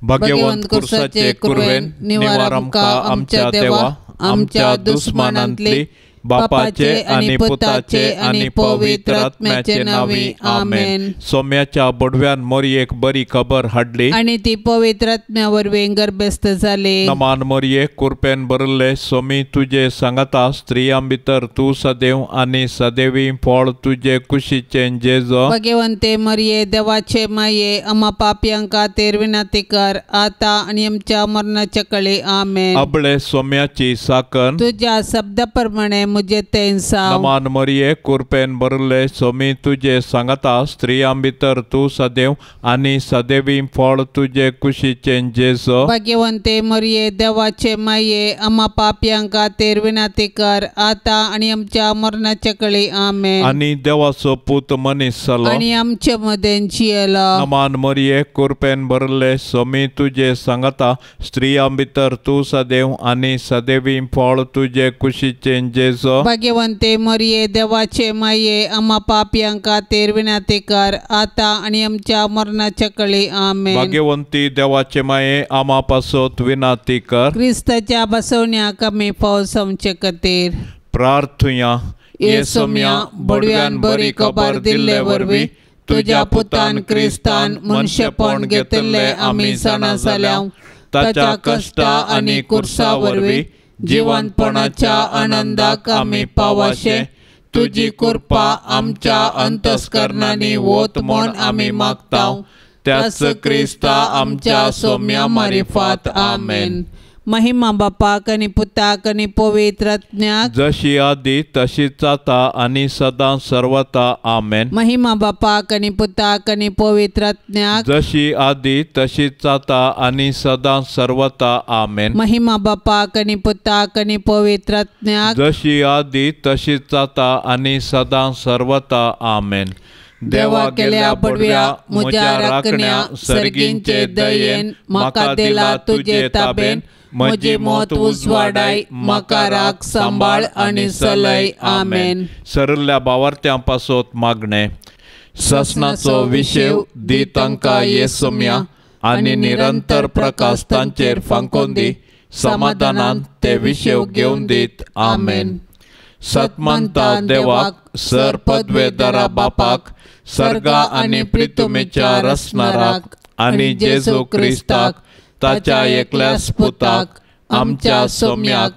भाग्यवंत कुर्साचे कुरवेन निवार आमकां आमच्या देवा आमच्या दुस्मानांतली बापाचे आनी पुताचे आनी पवित्र आत्म्याचे नांवी आमेन. सोम्याच्या बडव्यान मोरयेक बरी खबर हाडली आनी ती पवित्र आत्म्या वरवीं गर्भस्थ जाली. नमान मोरये कुरपेन भरिल्ले सोमी तुजे सांगाता स्त्रियां भितर तूं सदैव आनी सदैवी फळ तुजे कुशीचें जेजो. भगवंते मरये देवाचे माये आमा पापयां खातीर विनंती कर आतां आनी आमच्या मरणाच्या कळे आमेन. अबळे सोम्याची साकन तुज्या शब्दा प्रमाणे मुझे तेंसाव. नमान मरये कुरपेन भरिल्ले सोमी तुजे सांगाता स्त्रियां भितर तूं सदैव आनी सदैवी फळ तुजे कुशीचें जेजो. भाग्यवंते मरये देवाचे माये आमा पापयां खातीर विनंती कर आतां आनी आमच्या मरणाच्या कळे आमेन. आनी देवाचो पूत मनीस जालो आनी आमचे मदें जियेलो. नमान मरये कुरपेन भरिल्ले सोमी तुजे सांगाता स्त्रियां भितर तूं सदैव आनी सदैवी फळ तुजे कुशीचें जेजो. भाग्यवंते मरये देवाचे माये आमा पापयां खातीर विनंती कर आतां आनी आमच्या मरणाच्या कळे आमेन. भाग्यवंती देवाचे माये आमा पासत विनंती कर. क्रिस्ताच्या बसवण्याक आमी पावस आमचे खातीर प्रार्थुया. ये सोम्या बडव्यान बरी खबर दिल्ले वरवीं तुज्या पुतान क्रिस्तान मनशेपण घेतिल्लें आमी जाणा जाल्या. ताच्या कश्टा आनी कुर्सा वरवीं जिवंतपणाच्या आनंदाक आमी पावाशे तुजी कृपा आमच्या अंतस्करणांनी वत म्हूण आमी मागता. त्याच क्रिस्ता आमच्या सोम्या मारिफात आमेन. महिमा बापाक आनी पुताक आनी पवित्र आत्म्याक जशी आदी तशीच आता आनी सदां सर्वता आमेन. महिमा बापाक आनी पुताक आनी पवित्र आत्म्याक जशी आदी तशीच आता आनी सदां सर्वता आमेन. महिमा बापाक आनी पुताक आनी पवित्र आत्म्याक जशी आदी तशीच आता आनी सदां सर्वता आमेन. देवा केल्या बडव्या म्हज्या राखण्या सर्गींचे दयेन म्हाका दिला तुजे ताबेन म्हजी मौत उजवाडाय म्हाका राख सांबाळ आनी सलय आमेन. सरल्या बावार्थ्यां पासत मागणें. ससनाचो विशेव दी तांकां ये सोम्या आनी निरंतर प्रकाश तांचेर फांकोन दी समाधानान ते विशेव घेवन दीत आमेन. सतमंता देवाक सर पदवेदारा बापाक सर्गा आनी प्रितुमेच्या रसनाराक आनी जेजू क्रिस्ताक ताच्या एकल्याच पुताक आमच्या सोम्याक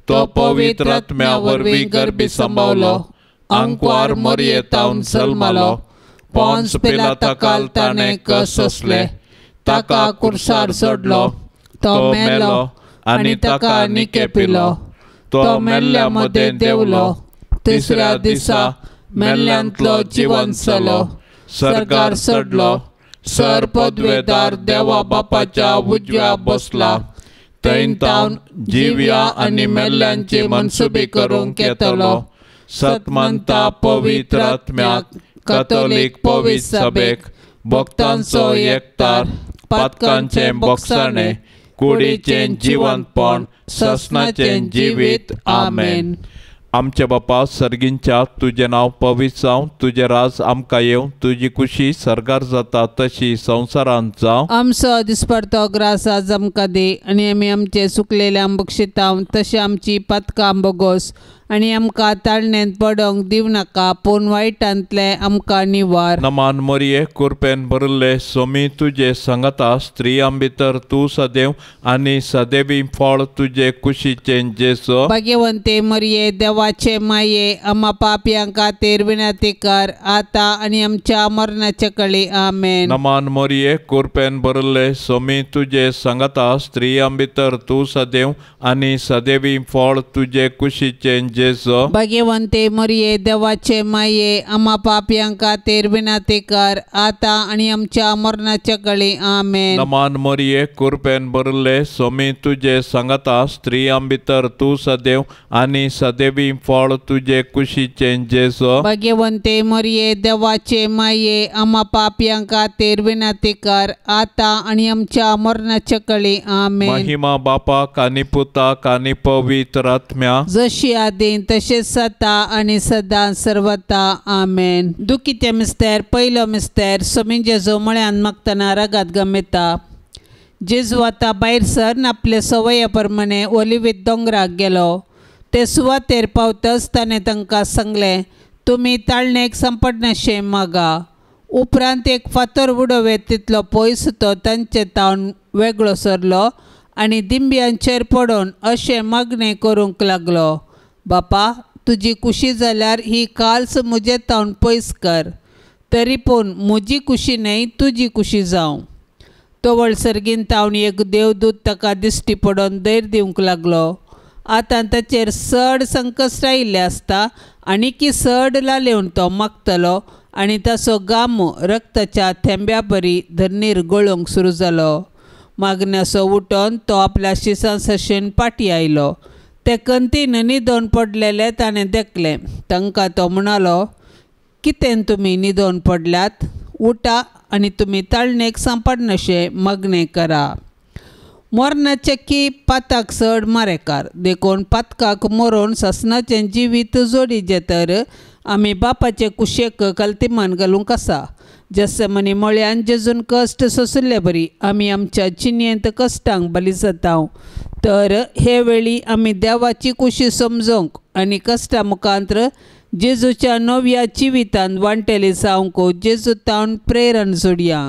तो पवित्र आत्म्या वरवीं गर्भी सांबावलो आंकवार मरयेतावन जल्मालो पोन्स पिलाता ताणें कस सोंसले ताका कुर्सार सोडलो तो मेलो आनी ताका निके पिलो तो मेल्ल्या मदें देंवलो तिसऱ्या दिसा मेल्ल्यांतलो जिवंत जालो सर्गार चडलो सर पदवेदार देवा बापाच्या उजव्या बसला थंय तावन जिव्या आनी मेल्ल्यांची मनसुबी करूंक येतलो. सतमंता पवित्र आत्म्याक कथोलीक पवित्र सभेक भक्तांचो एकतार पातकांचें बोगसाणें कुडीचें जिवंतपण ससनाचें जिवीत आमेन. आमच्या बापा सर्गींच्या तुजें नांव पवित्र जावं तुजें राज आमकां येवं तुजी कुशी सर्गार जाता तशी संवसारांत जावं. आमचो दिसपडतो ग्रास आज आमकां दी आनी आमी आमचे सुकलेल्या बक्षितांव तशें आमची पातकां बोगोस आनी आमकां ताळणेंत पडोंक दिवं नाका पूण वायटांतलें आमकां निवार. नमान मरये कुरपेन भरिल्ले सोमी तुजे सांगाता स्त्रियां भितर तूं सदैव आनी सदैवी फळ तुजे कुशीचें जेजो. भाग्यवंते मरये देवाचे माये आमा पापयां खातीर विनंती कर आतां आनी आमच्या मरणाच्या कळे आमेन. नमान मरये कुरपेन भरिल्ले सोमी तुजे सांगाता स्त्रियां भितर तूं सदैव आनी सदैवी फळ तुजे कुशीचें जेजो. भाग्यवंते मरये देवाचे माये आमा पापयां खातीर विनंती कर आतां आनी आमच्या मरणाच्या कळे आमेन. नमान मरये कुरपेन भरिल्ले सोमी तुजे सांगाता स्त्रियां भितर तूं सदैव आनी सदैवी फळ तुजे कुशीचें जेजो. भाग्यवंते मरये देवाचे माये आमा पापयां खातीर विनंती कर आतां आनी आमच्या मरणाच्या कळे आमेन. महिमा बापाक आनी पुताक आनी पवित्र आत्म्याक जशी आदी तशेंच सता आनी सदां सर्वता आमेन. दुखिते मिस्तेर पयलो मिस्तेर सोमी जेजू मळ्यान मागतना रागात गमेता. जेजू आतां भायर सरन आपले सवये प्रमाणे ओलिवीत दोंगराक गेलो. ते सुवातेर पावतच ताणें तांकां सांगलें, तुमी ताळणेक सांपडनाशें मागा. उपरांत एक फातर उडोवयेत तितलो पयस तो तांचे तावन वेगळो सरलो आनी दिंब्यांचेर पडून अशें मागणें करूंक लागलो, बापा तुजी कुशी जाल्यार ही काल्स म्हजे तावन पयस कर, तरी पूण म्हजी कुशी न्हय तुजी कुशी जावं. तवळ सर्गीन तावन एक देवदूत ताका दिश्टी पडून धैर्य दिवंक लागलो. आतां ताचेर चड संकश्ट आयिल्लें आसता आनी की चड लालेवन तो मागतलो आनी ताचो गाम रक्ताच्या थेंब्या बरी धरणीर गळोवंक सुरू जालो. मागण्याचो उठोन तो आपल्या शिसां सशेन पाटी आयलो. ते कंतीन न्हिदोन पडलेले ताणें देखलें. तांकां तो म्हणालो, कितें तुमी न्हिदोन पडल्यात? उठा आनी तुमी ताळणेक सांपडनाशें मागणें करा. मरणाचें की पाताक चड मारेकार, देखून पातकाक मरोन सासणाचें जिवीत जोडीचें तर आमी बापाचे कुशेक कलतिमान घालूंक आसा. जसमनी मळ्यान जेजून कश्ट सोंशिल्ले बरी आमी आमच्या जिणेंत कश्टांक बली जाता. तर हे वेळी आमी देवाची कुशी समजूंक आनी कश्टा मुखांत्र जेजूच्या नव्या जिवितांत वांटेली जावंक जेजू तावन प्रेरण जोडया.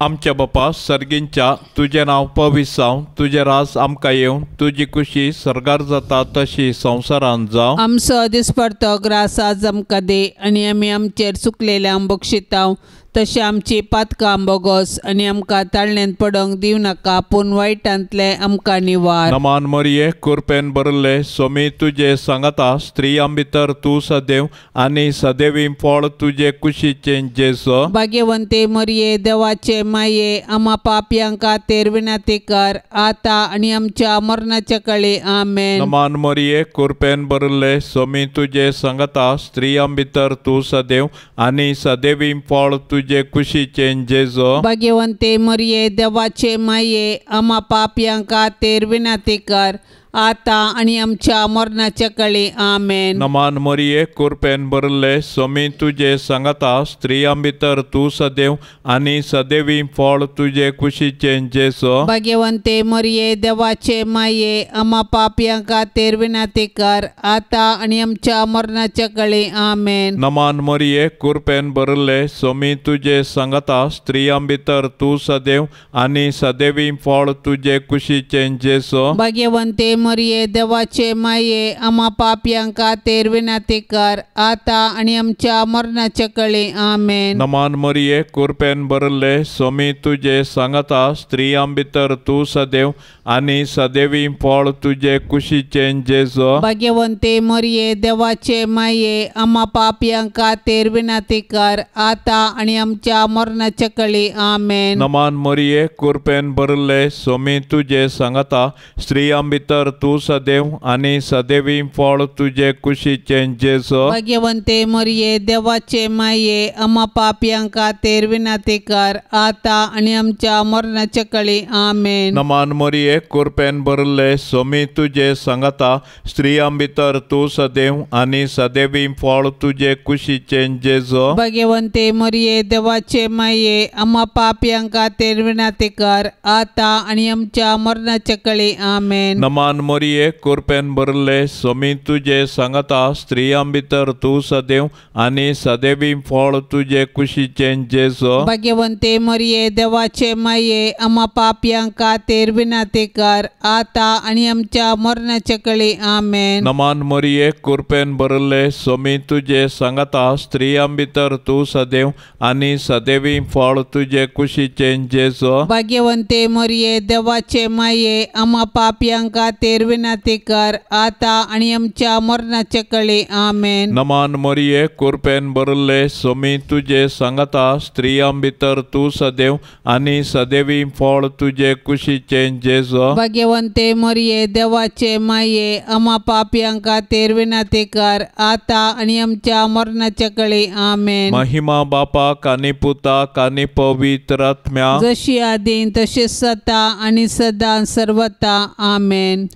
आमच्या बापा सर्गींच्या तुजें नांव पवित्र जावं, तुजें राज आमकां येवं, तुजी कुशी सर्गार जाता तशी संवसारांत जावं. आमचो दिसपडतो ग्रास आज आमकां दी आनी आमी आमचेर चुकलेल्यांक बक्षितांव तशें आमची पातकां बोगोस आनी आमकां ताळणेंत पडोवंक दिवं नाका, पूण वायटांतलें आमकां निवार. नमान मरिये कुरपेन भरिल्ले सोमी तुजे सांगाता, स्त्रियां भितर तूं सदैव आनी सदैवी फळ तुजे कुशीचें जेजू. भाग्यवंते मरिये देवाचे माये आमा पापयां खातीर विनंती कर आतां आनी आमच्या मरणाच्या काळी. आमेन. नमान मरिये कुरपेन भरिल्ले सोमी तुजे सांगाता, स्त्रियां भितर तूं सदैव आनी सदैवी फळ तुजे कुशीचें जेजू. भाग्यवंते मरिये देवाचे माये आमा पापयां खातीर विनंती कर आतां आनी आमच्या मरणाच्या काळी. आमेन. नमान मरिये कुरपेन भरिल्ले सोमी तुजे सांगाता, स्त्रियां भितर तूं सदैव आनी सदैवी फळ तुजे कुशीचें जेजू. भाग्यवंते मरिये देवाचे माये आमा पापयां खातीर विनंती कर आतां आनी आमच्या मरणाच्या काळी. आमेन. नमान मरिये कुरपेन भरिल्ले सोमी तुजे सांगाता, स्त्रियां भितर तूं सदैव आनी सदैवी फळ तुजे कुशीचें जेजू. भाग्यवंते मरिये देवाचे माये आमा पापयां खातीर विनंती कर आतां आनी आमच्या मरणाच्या काळी. आमेन. नमान मरिये कुरपेन भरिल्ले सोमी तुजे सांगाता, स्त्रियां भितर तूं सदैव आनी सदैवी फळ तुजे कुशीचें जेजू. भाग्यवंते मरिये देवाचे माये आमा पापयां खातीर विनंती कर आतां आनी आमच्या मरणाच्या काळी. आमेन. नमान मरिये कुरपेन भरिल्ले सोमी तुजे सांगाता, स्त्रियां भितर तूं सदैव आनी सदैवी फळ तुजे कुशीचें जेजू. भाग्यवंते मरिये देवाचे माये आमा पापयां खातीर विनंती कर आतां आनी आमच्या मरणाच्या काळी. आमेन. नमान मरिये कुरपेन भरिल्ले सोमी तुजे सांगाता, स्त्रियां भितर तूं सदैव आनी सदैवी फळ तुजे कुशीचें जेजू. भाग्यवंते मरिये देवाचे माये आमा पापयां खातीर विनंती कर आतां आनी आमच्या मरणाच्या काळी. आमेन. नमान मरिये कुरपेन भरिल्ले सोमी तुजे सांगाता, स्त्रियां भितर तूं सदैव आनी सदैवी फळ तुजे कुशीचें जेजू. भाग्यवंते मरिये देवाचे माये आमा पापयां खातीर विनंती कर आतां आनी आमच्या मरणाच्या काळी. आमेन. नमान मरिये कुरपेन भरिल्ले सोमी तुजे सांगाता, स्त्रियां भितर तूं सदैव आनी सदैवी फळ तुजे कुशीचें जेजू. भाग्यवंते मरिये देवाचे माये आमा पापयां खातीर विनंती कर आतां आनी आमच्या मरणाच्या काळी. आमेन. नमान मरिये कुरपेन भरिल्ले सोमी तुजे सांगाता, स्त्रियां भितर तूं सदैव आनी सदैवी फळ तुजे कुशीचें जेजू. भाग्यवंते मरिये देवाचे माये आमा पापयां खातीर विनंती कर आतां आनी आमच्या मरणाच्या काळी. आमेन. महिमा बापाक आनी पुताक आनी पवित्र आत्म्याक, जशी आदीं तशीच सदा आनी सदां सर्वता. आमेन.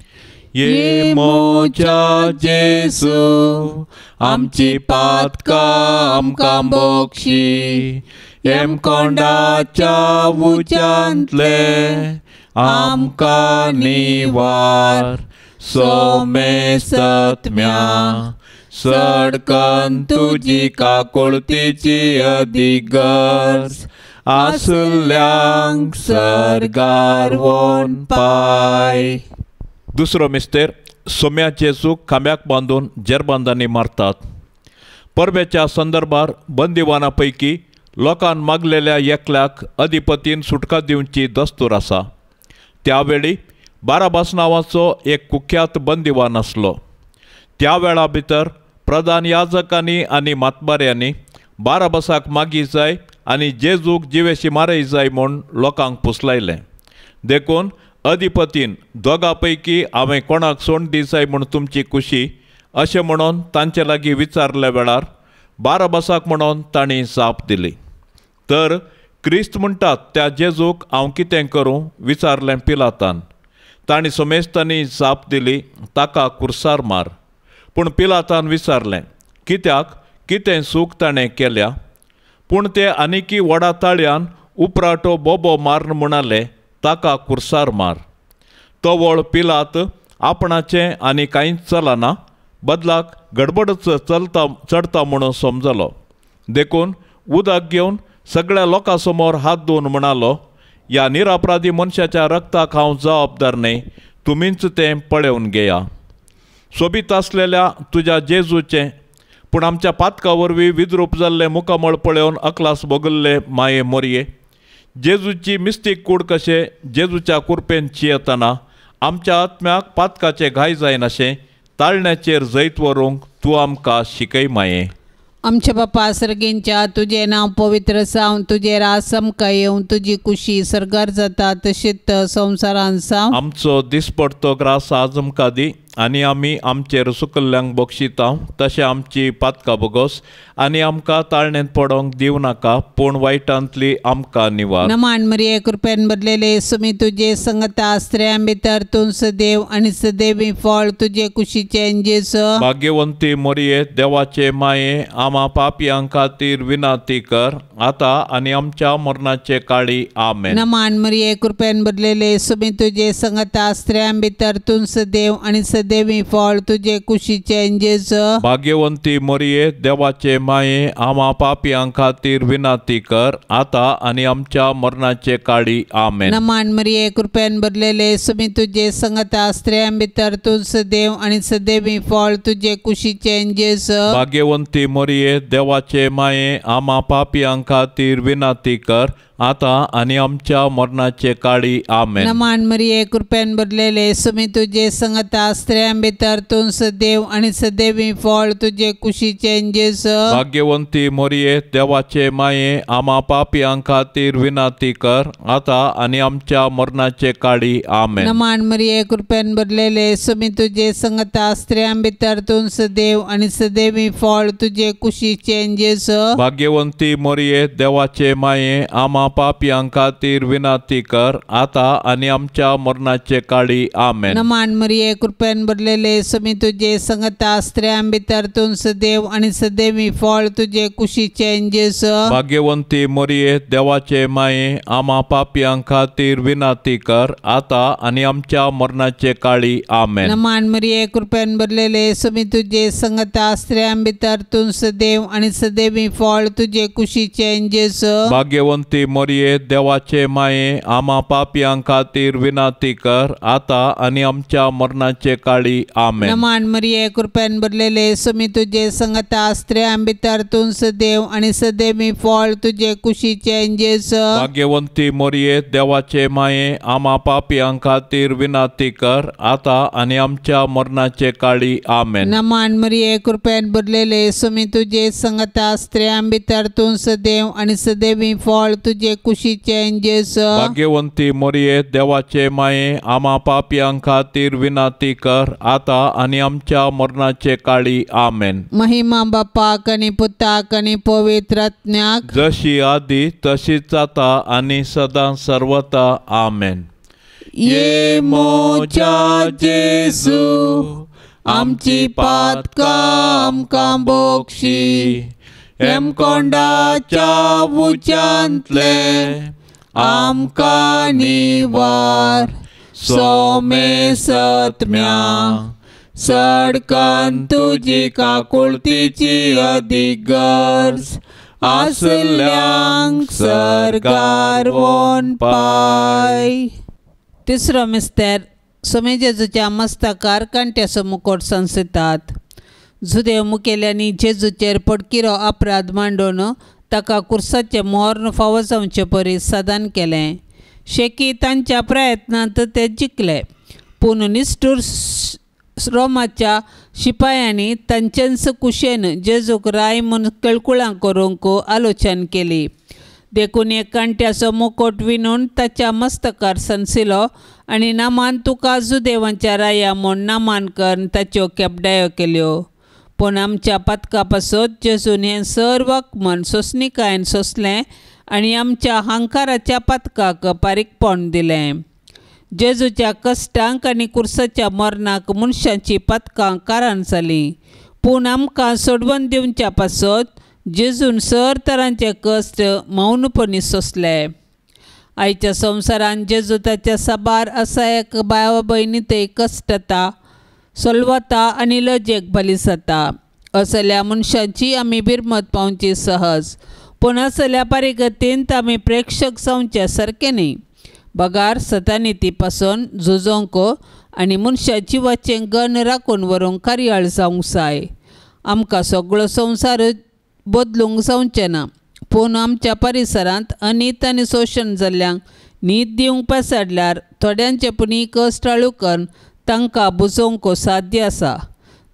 ये मोजा जेजू आमची पातकां आमकां बक्षी, येमकोंडाच्या उज्यांतले आमकां निवार. सोमेसत्म्या सडकन तुजी काकुळतीची अदीक गरज आसल्यांक सर्गार व्हरून पाय. दुसरो मिस्तेर सोम्या जेजूक खांब्याक बांदून जेरबांदांनी मारतात. परबेच्या संदर्भार बंदिवाना पैकी लोकान मागलेल्या एकल्याक अधिपतीन सुटका दिवची दस्तूर आसा. त्यावेळी बाराबास नांवाचो एक कुख्यात बंदिवान आसलो. त्या वेळा भितर प्रधान याजकांनी आनी मातबाऱ्यांनी बाराबासाक मागी जाय आनी जेजूक जिवेशी मारय जाय म्हूण लोकांक पुसलायलें. देखून अधिपतीन दोगा पैकी हांवें कोणाक सोंड दी जाय म्हूण तुमची खुशी अशें म्हणून तांचे लागीं विचारल्या वेळार बाराबासाक म्हणून तांणी जाप दिली. तर क्रिस्त म्हणटात त्या जेजूक हांव कितें करूं विचारलें पिलातान. तांणी समेस्तांनी जाप दिली, ताका कुर्सार मार. पूण पिलातान विचारलें, कित्याक, कितें चूक ताणें केल्या? पूण ते आनिकी व्हडा ताळयान उपराटो बोबो मारून म्हणाले, ताका कुर्सार मार. तवळ पिलात आपणाचें आनी कांयच चलना, बदलाक गडबडच चलता चडता म्हणून समजलो. देखून उदक घेवन सगळ्या लोकां समोर हात धुवन म्हणालो, ह्या निरापराधी मनशाच्या रक्ताक हांव जबाबदार न्हय, तुमीच तें पळोवन घेया. सोबीत आसलेल्या तुज्या जेजूचें पूण आमच्या पातका वरवीं विद्रूप जाल्लें मुखामळ पळोवन अकलास भोगल्ले माये मोरये, जेजूची मिस्तीक कूड कशें जेजूच्या कुरपेन चियेतना आमच्या आत्म्याक पातकाचे घाय जायनाशें ताळण्याचेर जैत व्हरूंक तूं आमकां शिकय माये. आमच्या बापा सर्गींच्या तुजें नांव पवित्र जावं, तुजें राज आमकां येवं, तुजी कुशी सर्गार जाता तशीच संवसारांत जावं. आमचो दिसपडतो ग्रास आज आमकां दी आनी आमी आमचेर सुकल्ल्यांक बक्षिता तशें आमची पातकां बोगोस आनी आमकां ताळणेंत पडोंक दिवं नाका, पूण वायटांतली आमकां निवार. नमान मरिये कृपेन भरलेले सुमी तुजे संगता, स्त्रियां भितर तूं सदैव आनी सदैवी फळ तुजे कुशीचें जेजू. भाग्यवंती मोरये देवाचे माये, आमा पापयां खातीर विनंती कर आतां आनी आमच्या मरणाचे काळी. आमेन. नमान मरिये कृपेन भरलेले सुमी तुजे संगता, स्त्रियां भितर तूं सदैव आनी सदैवी फळ तुजे कुशीचें जेजू. भाग्यवंती मोरये देवाचे माये, आमा पापयां खातीर विनंती कर आतां आनी आमच्या मरणाचे काळी. आमेन. नमान मरिये कृपेन भरलेले सुमी तुजे संगता, स्त्रियां भितर तूं सदैव आनी सदैवी फळ तुजे कुशीचें जेजू. भाग्यवंती मोरये देवाचे माये, आमा पापयां खातीर विनंती कर आतां आनी आमच्या मरणाचे काळी. आमेन. नमान मरिये कृपेन भरलेले सुमी तुजे संगता, स्त्रियां भितर तूं सदैव आनी सदैवी फळ तुजे कुशीचें जेजू. भाग्यवंती मोरये देवाचे माये, आमा पापयां खातीर विनंती कर आतां आनी आमच्या मरणाचे काळी. आमेन. नमान मरिये कृपेन भरलेले सुमी तुजे संगता, स्त्रियां भितर तूं सदैव आनी सदैवी फळ तुजे कुशीचें जेजू. भाग्यवंती मोरये देवाचे माये, आमा पापयां खातीर विनंती कर आतां आनी आमच्या मरणाचे काळी. आमेन. नमान मरिये कृपेन भरलेले सुमी तुजे संगता, स्त्रियां भितर तूं सदैव आनी सदैवी फळ तुजे कुशीचें जेजू. भाग्यवंती मोरये देवाचे माये, आमा पापयां खातीर विनंती कर आतां आनी आमच्या मरणाचे काळी. आमेन. नमान मरिये कृपेन भरलेले सुमी तुजे संगता, स्त्रियां भितर तूं सदैव आनी सदैवी फळ तुजे कुशीचें जेजू. भाग्यवंती मोरये देवाचे माये, आमा पापयां खातीर विनंती कर आतां आनी आमच्या मरणाचे काळी. आमेन. नमान मरिये कृपेन भरलेले सुमी तुजे संगता, स्त्रियां भितर तूं सदैव आनी सदैवी फळ तुजे कुशीचें जेजू. भाग्यवंती मोरये देवाचे माये, आमा पापयां खातीर विनंती कर आतां आनी आमच्या मरणाचे काळी. आमेन. नमान मरिये कृपेन भरलेले सुमी तुजे संगता, स्त्रियां भितर तूं सदैव आनी सदैवी फळ तुजे कुशीचें जेजू. भाग्यवंती मोरये देवाचे माये, आमा पापयां खातीर विनंती कर आतां आनी आमच्या मरणाचे काळी. आमेन. महिमा बापाक आनी पुताक आनी पवित्र आत्म्याक, जशी आदी तशीच आतां आनी सदां सर्वता. आमेन. ये मोजा जेजू, आमची पातकां आमकां बोगशी, हेमकोंडाच्या उच्यांतले आमकां निवार सोमेसत्म्या सडकन तुजी काकुळतीची अदीक गरज आसल्यांक सर्गार वोन पाय. तिसरो मिस्तेर स्वामी जेजूच्या मस्तकार कांट्याचो मुकोट संसितात. जुदेव मुखेल्यांनी जेजूचेर पडकिरो अपराध मांडून ताका कुर्साचें मोर्न फावो जावचे परी साधन केलें. शेकी तांच्या प्रयत्नांत ते जिखले, पूण निश्ठूर रोमाच्या शिपायांनी तांचेच कुशेन जेजूक राय म्हूण केळकुळां करूंक आलोचन केली. देखून एक कांट्याचो मुकोट विणून ताच्या मस्तकार सनसिलो आनी नामान तुका जुदेवांच्या राया म्हूण नामान करून ताच्यो केपडायो केल्यो. पूण आमच्या पातका पासत जेजून हें सर्व मन सोंसणिकायेन सोंसलें आनी आमच्या हांकाराच्या पातकाक पारीकपण दिलें. जेजूच्या कश्टांक आनी कुर्साच्या मरणाक मनशांची पातकां कारण जालीं, पूण आमकां सोडवून दिवच्या पासत जेजून सर तरांचे कश्ट मौनपणी सोंसले. आयच्या संवसारान जेजू ताच्या साबार असायक भाव भयणी ते कश्टता सोलवता आनी लजेक बली जाता. असल्या मनशांची आमी बिरमत पावची सहज, पूण असल्या परिगतींत आमी प्रेक्षक जावचे सारकें न्ही. बगार सतानिती पासून झुजोंक आनी मनशा जिवाचें गण राखून व्हरूंक कार्याळ जावंक जाय. आमकां सगळो संवसार बदलूंक जावचें ना, पूण आमच्या परिसरांत अनीत आनी शोशण जाल्ल्यांक न्हीद दिवंक पसाडल्यार थोड्यांचे पुणी कश्ट टाळू करून तांकां बुजोवंक साध्य आसा.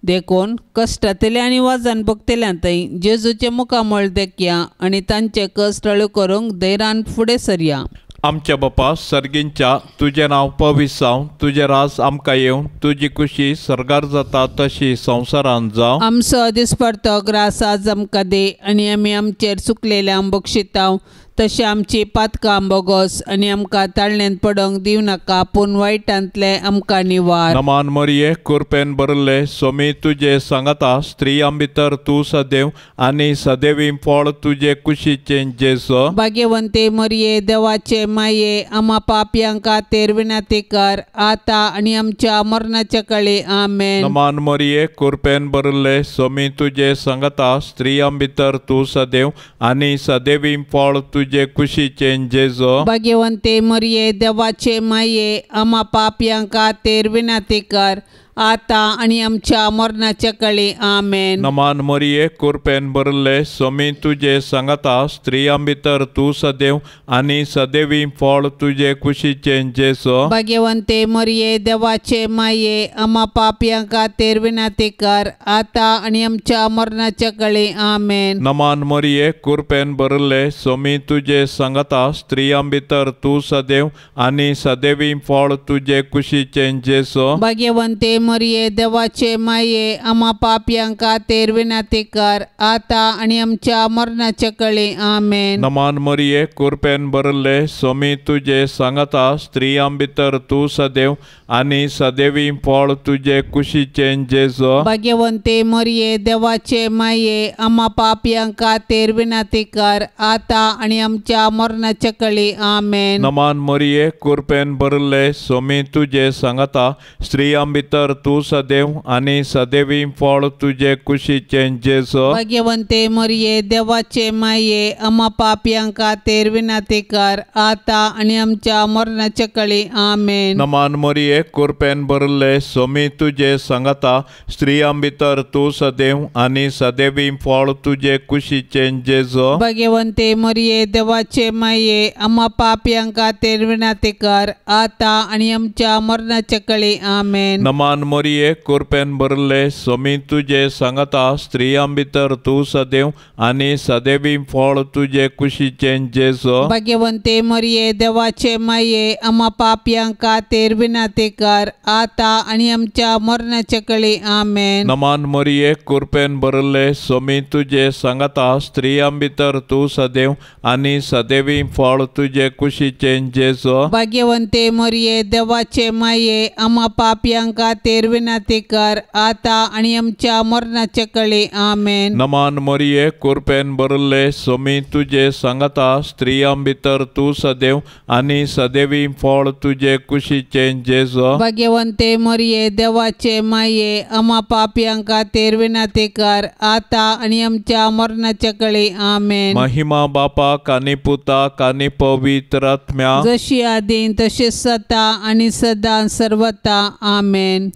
देखून कश्टांतल्या आनी वाजान भोगतल्यां थंय जेजूचें मुखामळ देखया आनी तांचे कश्ट टाळू करूंक धैर्यान फुडें सरया. आमच्या बापा सर्गींच्या तुजें नांव पवित्र जावं, तुजें राज आमकां येवं, तुजी खुशी सर्गार जाता तशी संवसारांत जावं. आमचो दिसपडतो ग्रास आज आमकां दी आनी आमी आमचेर चुकलेल्यांक बक्षितांव तशें आमची पातकां बोगोस आनी आमकां ताळण्यांत पडोवंक दिवं नाका, पूण वायटांतलें आमकां निवार. नमान मरिये कुरपेन भरले सोमी तुजे सांगाता, स्त्रियां भितर तूं सदैव आनी सदैवी फळ तुजे कुशीचें जेजू. भाग्यवंते मरिये देवाचे माये आमा पापयां खातीर विनंती कर आतां आनी आमच्या मरणाच्या काळी. आमेन. नमान मरिये कुरपेन भरले सोमी तुजे सांगाता, स्त्रियां भितर तूं सदैव आनी सदैवी फळ तुजे कुशीचें जेजू. भाग्यवंते मरिये देवाचे माये आमा पापयां खातीर विनंती कर आतां आनी आमच्या मरणाच्या काळी. आमेन. नमान मरिये कुरपेन भरले सोमी तुजे सांगाता, स्त्रियां भितर तूं सदैव आनी सदैवी फळ तुजे कुशीचें जेजू. भाग्यवंते मरिये देवाचे माये आमा पापयां खातीर विनंती कर आतां आनी आमच्या मरणाच्या काळी. आमेन. नमान मरिये कुरपेन भरले सोमी तुजे सांगाता, स्त्रियां भितर तूं सदैव आनी सदैवी फळ तुजे कुशीचें जेजू. भाग्यवंते मरिये देवाचे माये आमा पापयां खातीर विनंती कर आतां आनी आमच्या मरणाच्या काळी. आमेन. नमान मरिये कुरपेन भरले सोमी तुजे सांगाता, स्त्रियां भितर तूं सदैव आनी सदैवी फळ तुजे कुशीचें जेजू. भाग्यवंते मरिये देवाचे माये आमा पापयां खातीर विनंती कर आतां आनी आमच्या मरणाच्या काळी. आमेन. नमान मरिये कुरपेन भरले सोमी तुजे सांगाता, स्त्रियां भितर तूं सदैव आनी सदैवी फळ तुजे कुशीचें जेजू. भाग्यवंते मरिये देवाचे माये आमा पापयां खातीर विनंती कर आतां आनी आमच्या मरणाच्या काळी. आमेन. नमान मरिये कुरपेन भरले सोमी तुजे सांगाता, स्त्रियां भितर तूं सदैव आनी सदैवी फळ तुजे कुशीचें जेजू. भाग्यवंते मरिये देवाचे माये आमा पापयां खातीर विनंती कर आतां आनी आमच्या मरणाच्या काळी. आमेन. नमान मरिये कुरपेन भरले सोमी तुजे सांगाता, स्त्रियां भितर तूं सदैव आनी सदैवी फळ तुजे कुशीचें जेजू. भाग्यवंते मरिये देवाचे माये आमा पापयां खातीर विनंती कर आतां आनी आमच्या मरणाच्या काळी. आमेन. नमान मरिये कुरपेन भरले सोमी तुजे सांगाता, स्त्रियां भितर तूं सदैव आनी सदैवी फळ तुजे कुशीचें जेजू. भाग्यवंते मरिये देवाचे माये आमा पापयां खातीर खातीर विनंती कर आतां आनी आमच्या मरणाचे कळी आमेन. नमान मरिये कुरपेन भरिल्ले सोमी तुजे सांगाता स्त्रियां भितर तूं सदैव आनी सदैवी फळ तुजे कुशीचें जेजू. भाग्यवंते मरिये देवाचे माये आमा पापयां खातीर विनंती कर आतां आनी आमच्या मरणाचे कळी आमेन. महिमा बापाक आनी पुताक आनी पवित्र आत्म्याक जशी आदीं तशी सदा आनी सदां सर्वता आमेन.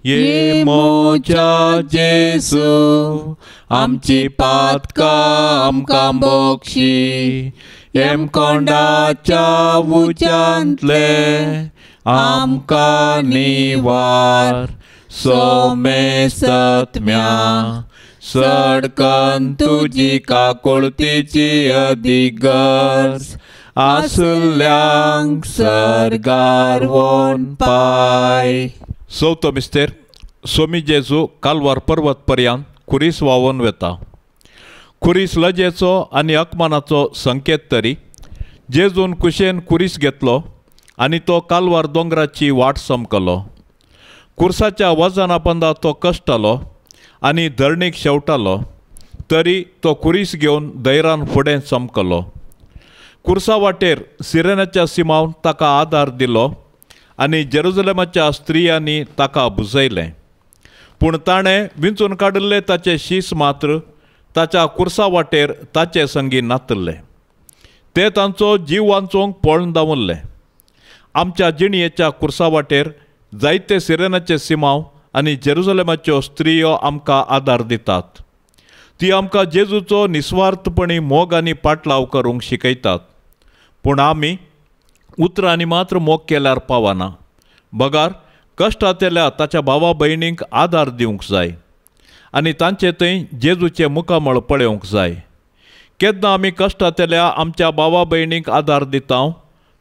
ये मोजा जेजू आमची पातकां आमकां बक्षी हेमकोंडाच्या उज्यांतले आमकां निवार सोमेसत्म्या सडकन तुजी काकुळतीची अदीक गरज आसल्यांक सर्गार वोन पाय. चवथो मिस्तेर सोमी जेजू कालवार पर्वत पर्यंत खुरीस व्हांवून वता. खुरीस लजेचो आनी अपमानाचो संकेत तरी जेजून कुशेन खुरीस घेतलो आनी तो कालवार दोंगराची वाट समकलो. कुर्साच्या वजना पंदा तो कश्टालो आनी धरणीक शेवटालो तरी तो खुरीस घेवन धैरान फुडें चमकलो. कुर्सा वाटेर सिरेनाच्या सिमावन ताका आदार दिलो आनी जेरुजलेमाच्या स्त्रियांनी ताका बुजयलें. पूण ताणें विंचून काडिल्ले ताचे शीस मात्र ताच्या कुर्सा वाटेर ताचे संगी नातल्ले. ते तांचो जीव वांचोवंक पळून धांवल्ले. आमच्या जिणयेच्या कुर्सा वाटेर जायते सिरेनाचे सिमाव आनी जेरुजलेमाच्यो स्त्रियो आमकां आदार दितात. ती आमकां जेजूचो निस्वार्थपणी मोग आनी पाटलाव करूंक शिकयतात. पूण आमी उतरांनी मात्र मोग केल्यार पावना, बगार कश्टांतल्या ताच्या भावा भयणींक आदार दिवंक जाय आनी तांचे थंय जेजूचें मुखामळ पळोवंक जाय. केन्ना आमी कश्टांतल्या आमच्या भावा भयणींक आदार दिता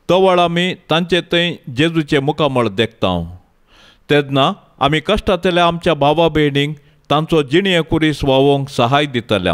तवळ आमी तांचे थंय जेजूचें मुखामळ देखता. तेन्ना आमी कश्टांतल्या आमच्या भावा भयणींक तांचो जिणये कुरीस व्हांवोवंक सहाय दितले.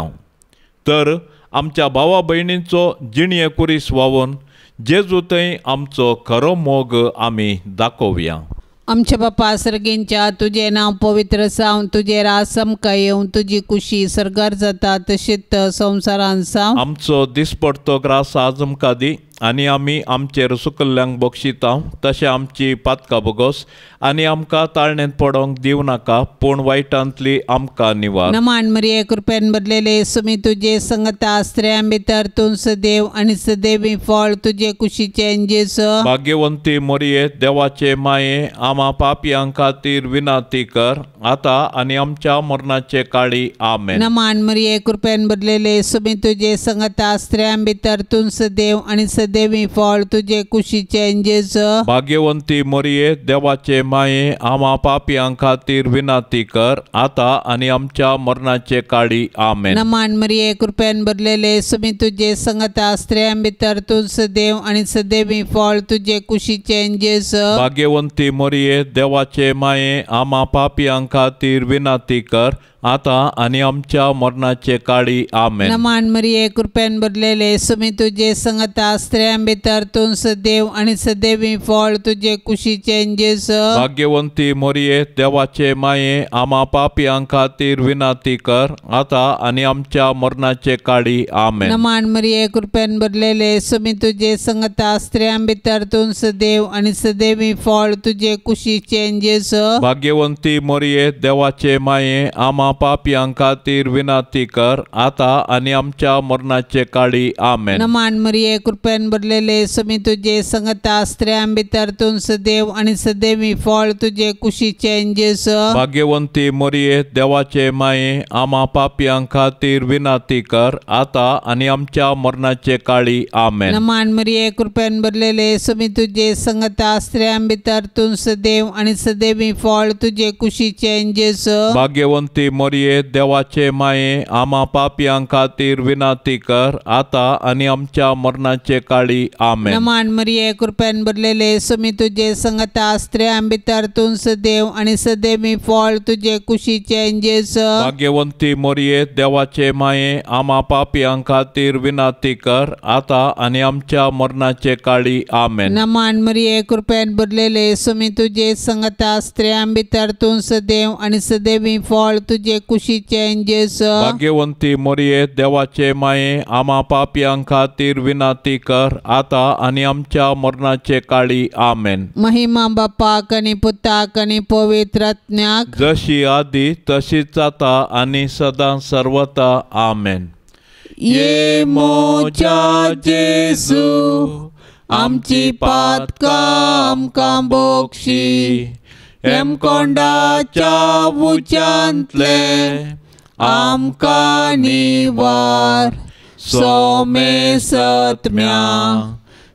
तर आमच्या भावा भयणींचो जिणये कुरीस व्हांवोवन जेजू थंय आमचो खरो मोग आमी दाखोवया. आमच्या बापा सर्गींच्या तुजें नांव पवित्र जावं, तुजें राज आमकां येवं, तुजी कुशी सर्गार जाता तशीच संवसारांत जावं. आमचो दिसपडतो ग्रास आज आमकां दी आनी आमी आमचेर सुकल्ल्यांक बक्षिता तशें आमची पातकां बोगोस आनी आमकां ताळणेंत पडोवंक दिवं नाका पूण वायटांतली आमकां निवार. नमान मरिये कृपेन भरलेले सुमी तुजे संगता स्त्रियां भितर तूं सदैव आनी सदैवी फळ तुजे कुशीचें जेजू. भाग्यवंती मरिये देवाचे माये आमा पापयां खातीर विनंती कर आतां आनी आमच्या मरणाचे काळी आमेन. नमान मरिये कृपेन भरलेले सुमी तुजे संगता स्त्रियां भितर तूं सदैव आनी सदैवी फळ तुजे कुशीचें जेजू. भाग्यवंती मरिये देवाचे माये आमा पापयां खातीर विनंती कर आतां आनी आमच्या मरणाचे काळी आमेन. नमान मरिये कृपेन भरलेले सुमी तुजे संगता स्त्रियां भितर तूं सदैव आनी सदैवी फळ तुजे कुशीचें जेजू. भाग्यवंती मरिये देवाचे माये आमा पापयां खातीर विनंती कर आतां आनी आमच्या मरणाचे काळी आमेन. नमान मरिये कृपेन भरलेले सुमी तुजे संगता स्त्रियां भितर तूं सदैव आनी सदैवी फळ तुजे कुशीचें जेजू. भाग्यवंती मरिये देवाचे माये आमा पापयां खातीर विनंती कर आतां आनी आमच्या मरणाचे काळी आमेन. नमान मरिये कृपेन भरलेले सुमी तुजे संगता स्त्रियां भितर तूं सदैव आनी सदैवी फळ तुजे कुशीचें जेजू. भाग्यवंती मरिये देवाचे माये आमा पापयां खातीर विनंती कर आतां आनी आमच्या मरणाचे काळी आमेन. नमान मरिये कृपेन भरलेले सुमी तुजे संगता स्त्रियां भितर तूं सदैव आनी सदैवी फळ तुजे कुशीचें जेजू. भाग्यवंती मरिये देवाचे माये आमा पापयां खातीर विनंती कर आतां आनी आमच्या मरणाचे काळी आमेन. नमान मरिये कृपेन भरलेले सुमी तुजे संगता स्त्रियां भितर तूं सदैव आनी सदैवी फळ तुजे कुशीचें जेजू. भाग्यवंती मोरये देवाचे माये आमा पापयां खातीर विनंती कर आतां आनी आमच्या मरणाचे काळी आमेन. नमान मरिये कृपेन भरलेले स्वामी तुजे संगता स्त्रियां भितर तूं सदैव आनी सदैवी फळ तुजे कुशीचे जेजू. भाग्यवंती मोरये देवाचे माये आमा पापयां खातीर विनंती कर आतां आनी आमच्या मरणाचे काळी आमेन. नमान मरिये कृपेन भरलेले स्वामी तुजे संगता स्त्रियां भितर तूं सदैव आनी सदैवी फळ तुजे कुशीचे जेजू. भाग्यवंती मोरये देवाचे माये आमा पापयां खातीर विनंती कर आतां आनी आमच्या मरणाचे काळी आमेन. महिमा बापाक आनी पुताक आनी पवित्र आत्म्याक जशी आदी तशीच आतां आनी सदां सर्वता आमेन. ये मोजा जेजू आमची पातकां आमकां बोक्षी हेमकोंडाच्या उच्यांतले आमकां निवार सोमे सत्म्या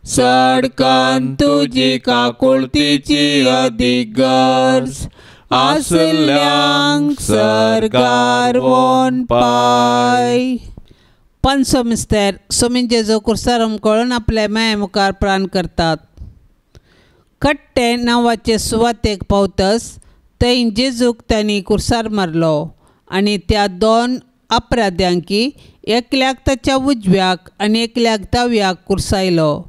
सडकन तुजी काकुळतीची अदीक गरज आसल्यांक सरकार वोन पाय. पंचो मिस्तेर सोमीन जेजू कुर्सार कळून आपल्या माये मुखार प्राण करतात. कट्टे नांवाचे सुवातेक पावतस थंय जेजूक तांणी कुर्सार मारलो आनी त्या दोन अपराध्यांकी एकल्याक ताच्या उजव्याक आनी एकल्याक दाव्याक कुर्सायलो.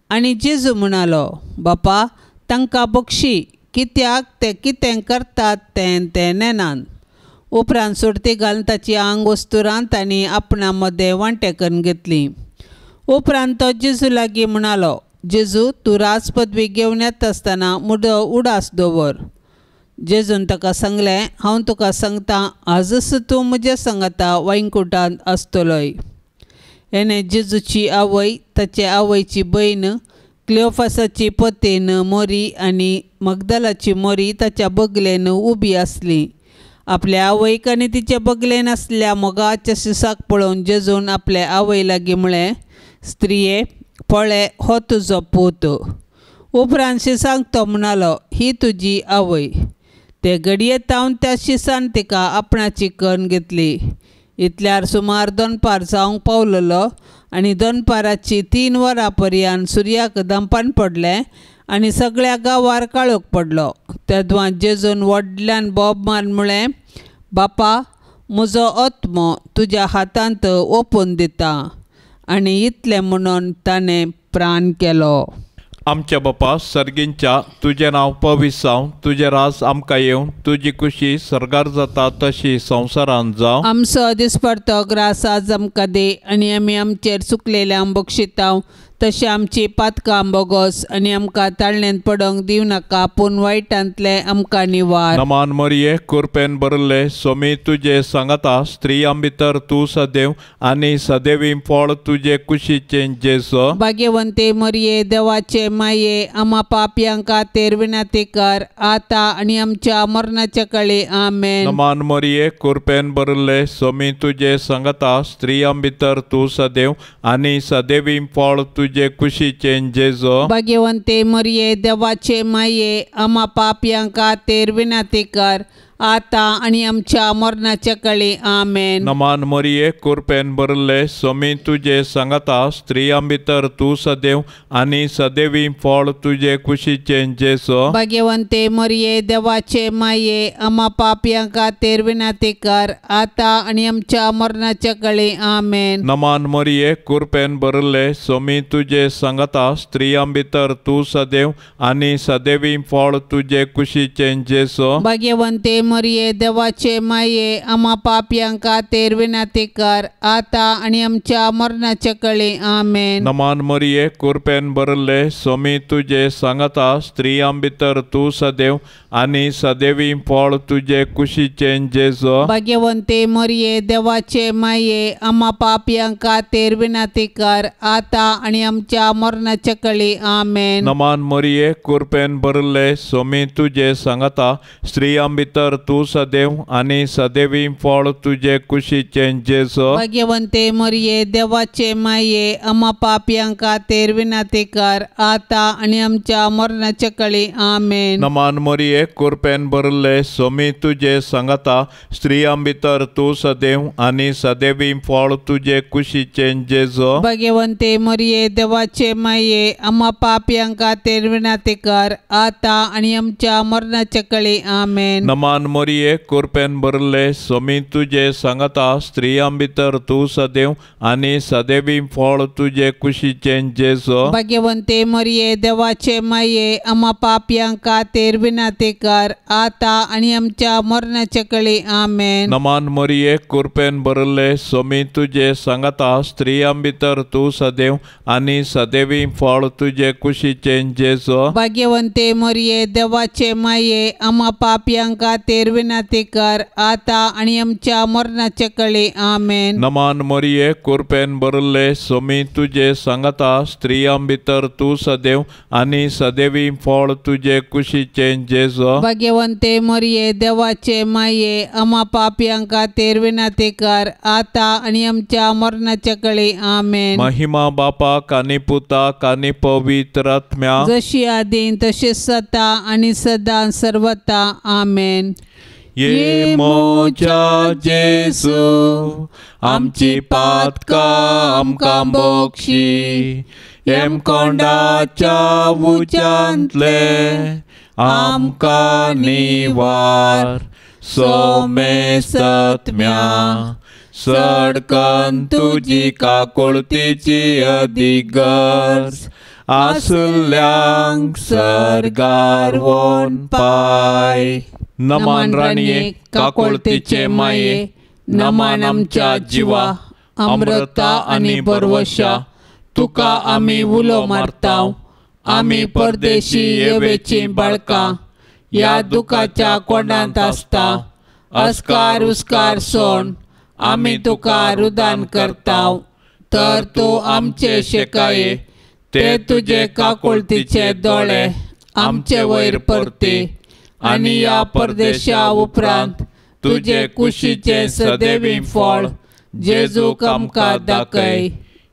आनी जेजू म्हणालो, बापा तांकां बक्षी कित्याक ते कितें करतात तें ते नेनान. उपरांत सोडती घालून ताची आंग वस्तुरान तांणी आपणा मदें वांटे करून घेतली. उपरांत तो जेजू लागीं म्हणालो, जेजू तूं राज पदवी घेवन येता आसतना मुदो उडास दवर. जेजून ताका सांगलें, हांव तुका सांगता आजच तूं म्हज्या सांगाता वैकुंठांत आसतलोय. हेणे जेजूची आवय ताचे आवयची भयण क्लियोफासाची पतीन मोरी आनी मगदलाची मोरी ताच्या बगलेन उबी आसली. आपल्या आवयक आनी तिचे बगलेन आसल्या मोगाच्या शिसाक पळोवन जेजून आपल्या आवय लागीं म्हळें, स्त्रिये पळय हो तुजो पूत. उपरांत शिसाक तो म्हणालो, ही तुजी आवय. ते घडये तावन त्या शिसान तिका आपणाची करून घेतली. इतल्यार सुमार दनपार जावंक पावलेलो आनी दनपाराची 3 वरां पर्यंत सुर्याक दंपान पडलें आनी सगळ्या गांवार काळोख पडलो. तेदवां जेजून व्हडल्यान बोब मारून म्हळें, बापा म्हजो आत्मो तुज्या हातांत ओपून दिता. आनी इतलें म्हणून ताणें प्राण केलो. आमच्या बापा सर्गींच्या तुजें नांव पवित्र जावं, तुजें राज आमकां येवं, तुजी खुशी सर्गार जाता तशी संवसारांत जावं. आमचो दिसपडतो ग्रास आज आमकां दी आनी आमी आमचेर चुकलेल्यांक बक्षितांव तशें आमची पातकां बोगोस आनी आमकां ताळणेंत पडोंक दिवं नाका पूण वायटांतलें आमकां निवार. नमान मरिये कृपेन भरले स्वामी तुजे सांगाता स्त्रियां भितर तूं सदैव आनी सदैवी फळ तुजे कुशीचें जेजू. भाग्यवंते मरिये देवाचे माये आमा पापयां खातीर विनंती कर आतां आनी आमच्या मरणाच्या काळी आमेन. नमान मरिये कृपेन भरले स्वामी तुजे सांगाता स्त्रियां भितर तूं सदैव आनी सदैवी फळ तुजे कुशीचें जेजू. भाग्यवंते मरिये देवाचे माये आमा पापयां खातीर विनंती कर आतां आनी आमच्या मरणाच्या काळी आमेन. नमान मरिये कृपेन भरले स्वामी तुजे सांगाता स्त्रियां भितर तूं सदैव आनी सदैवी फळ तुजे कुशीचें जेजू. भाग्यवंते मरिये देवाचे माये आमा पापयां खातीर विनंती कर आतां आनी आमच्या मरणाच्या काळी आमेन. नमान मरिये कृपेन भरले स्वामी तुजे सांगाता स्त्रियां भितर तूं सदैव आनी सदैवी फळ तुजे कुशीचें जेजू. भाग्यवंते मरिये देवाचे माये आमा पापयां खातीर विनंती कर आतां आनी आमच्या मरणाच्या काळी आमेन. नमान मरिये कृपेन भरले स्वामी तुजे सांगाता स्त्रियां भितर तूं सदैव आनी सदैवी फळ तुजे कुशीचें जेजू. भाग्यवंते मरिये देवाचे माये आमा पापयां खातीर विनंती कर आतां आनी आमच्या मरणाच्या काळी आमेन. नमान मरिये कृपेन भरले स्वामी तुजे सांगाता स्त्रियां भितर तूं सदैव आनी सदैवी फळ तुजे कुशीचें जेजू। भाग्यवंते मरिये देवाचे माये आमा पापयां खातीर विनंती कर आतां आनी आमच्या मरणाच्या कळी। आमेन। नमान मरिये कृपेन भरिल्ले स्वामी तुजे सांगाता स्त्रियां भितर तूं सदैव आनी सदैवी फळ तुजे कुशीचें जेजू। भाग्यवंते मरिये देवाचे माये आमा पापयां खातीर विनंती कर आतां आनी आमच्या मरणाच्या कळी। आमेन। नमान मरिये कृपेन भरिल्ले स्वामी तुजे सांगाता स्त्रियां भितर तूं सदैव आनी सदैवी फळ तुजे कुशीचें जेजू। भाग्यवंते मरिये देवाचे माये आमा पापयां खातीर विनंती कर आतां आनी आमच्या मरणाच्या कळी। आमेन। नमान मरिये कृपेन भरिल्ले स्वामी तुजे सांगाता स्त्रियां भितर तूं सदैव आनी सदैवी फळ तुजे कुशीचें जेजू। भाग्यवंते मरिये देवाचे माये आमा पापयां खातीर विनंती कर आतां आनी आमच्या मरणाच्या कळी। आमेन। नमान मरिये कृपेन भरिल्ले स्वामी तुजे सांगाता स्त्रियां भितर तूं सदैव आनी सदैवी फळ तुजे कुशीचें जेजू। भाग्यवंते मरिये देवाचे माये आमा पापयां खातीर विनंती कर आतां आनी आमच्या मरणाच्या कळी। आमेन। महिमा बापाक आनी पुताक आनी पवित्र आत्म्याक, जशी आदीं तशी सदा आनी सदां सर्वता। आमेन। ये मोजा जेजू आमची पातकां आमकां बोक्षी हेमकोंडाच्या उज्यांतले आमकां निवार सोमेसत्म्या सडकन तुजी काकुळतीची अदीक गरज आसल्यांक सर्गार वोन पाय। नमान राणये काकुळतीचे माये नमान आमच्या जिवा अमृता आनी बरवशा तुका आमी उलो मारताव आमी परदेशी येवेची बाळकां ह्या दुखाच्या कोंडांत आसता अस्कार उस्कार सोण आमी तुका रुदान करताव तर तूं आमचे शेकाये ते तुजे काकुळतीचे दोळे आमचे वयर परती आनी ह्या परदेशा उपरांत तुजे कुशीचें सदैवी फळ जेजूक आमकां दाखय।